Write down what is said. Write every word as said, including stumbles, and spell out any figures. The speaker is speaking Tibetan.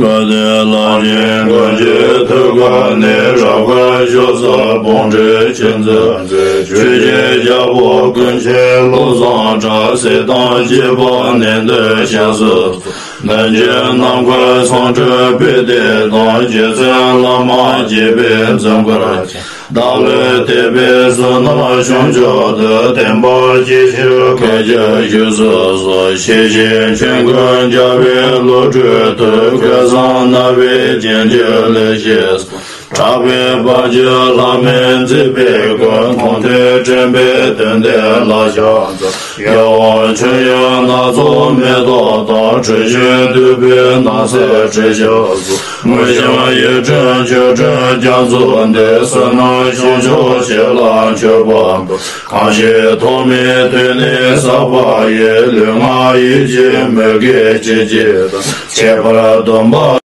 དགའ་ལྡན་ལྷ་ཆེན་ཀུན་གྱི་ཐུགས་ཀ་ནས། རབ་དཀར་ཕྱོགས་བཅུ་དཔུང་འདྲེས་ཆེན་ཚུལ་མཛད། ཆོས་ཀྱི་རྒྱལ་པོ་ཀུན་མཁྱེན་བློ་བཟང་གྲགས། སྲས་དང་བཅས་པ་ནན་ཏན་ཞིང་གསུམ། གནོད་སྦྱིན་ནམ་མཁའི་ཚོགས་དྲུག་པོ་དེ་དང་། རྗེ་བཙུན་བླ་མ་དགྱེས་པའི་འཛུམ་དཀར་ཅན། བདག་ལུས་དད་པའི་བསོད་ནམས་ཕྱུག་མཆོག་ཏུ། བསྟན་པ་སྐྱེ་ཤོག་གོས་ཀྱི་བཞུགས་སུ་གསོལ། ཞེས་བྱས་མཆོད་འགོ་རྒྱག་པའི་བློ་གྲོས་མཐུན། ཁ་སང་ནག་པོའི་རྒྱན་གྱིས་ལེགས་བྱས་སོ། དྲག་པོའི་དཔལ་གྱིས་ལྷ་མིན་བརྩེགས་པའི་སྐུ། མཐོང་ཐོས་དྲན་པས་དོན་དེ་ལ་ཕྱག་འཚལ། ཡབ་དབང་ཆོས་དབྱིངས་སྣ་ཚོགས་མེ་ཏོག་དང་། གྲུ་བཞི་འདུས་པའི་སྣང་གསལ་དྲི་ཤར་གསུམ། དངོས་བྱང་ཡིད་སྤྲུལ་ཆོས་སྤྲུལ་རྒྱ་མཚོ་འདི། བསོད་ནམས་ཕྱུག་མཆོག་ཞིང་ལ་མཆོད་པ་འབུལ། གང་ཞིག་ཐོག་མེད་དུས་ནས་བསགས་པ་ཡི། ལུས་ངག་ཡིད་ཀྱི་མུ་གེ་ཅི་མཆིས་དང་། ཁྱད་པར་སྡོམ་པ།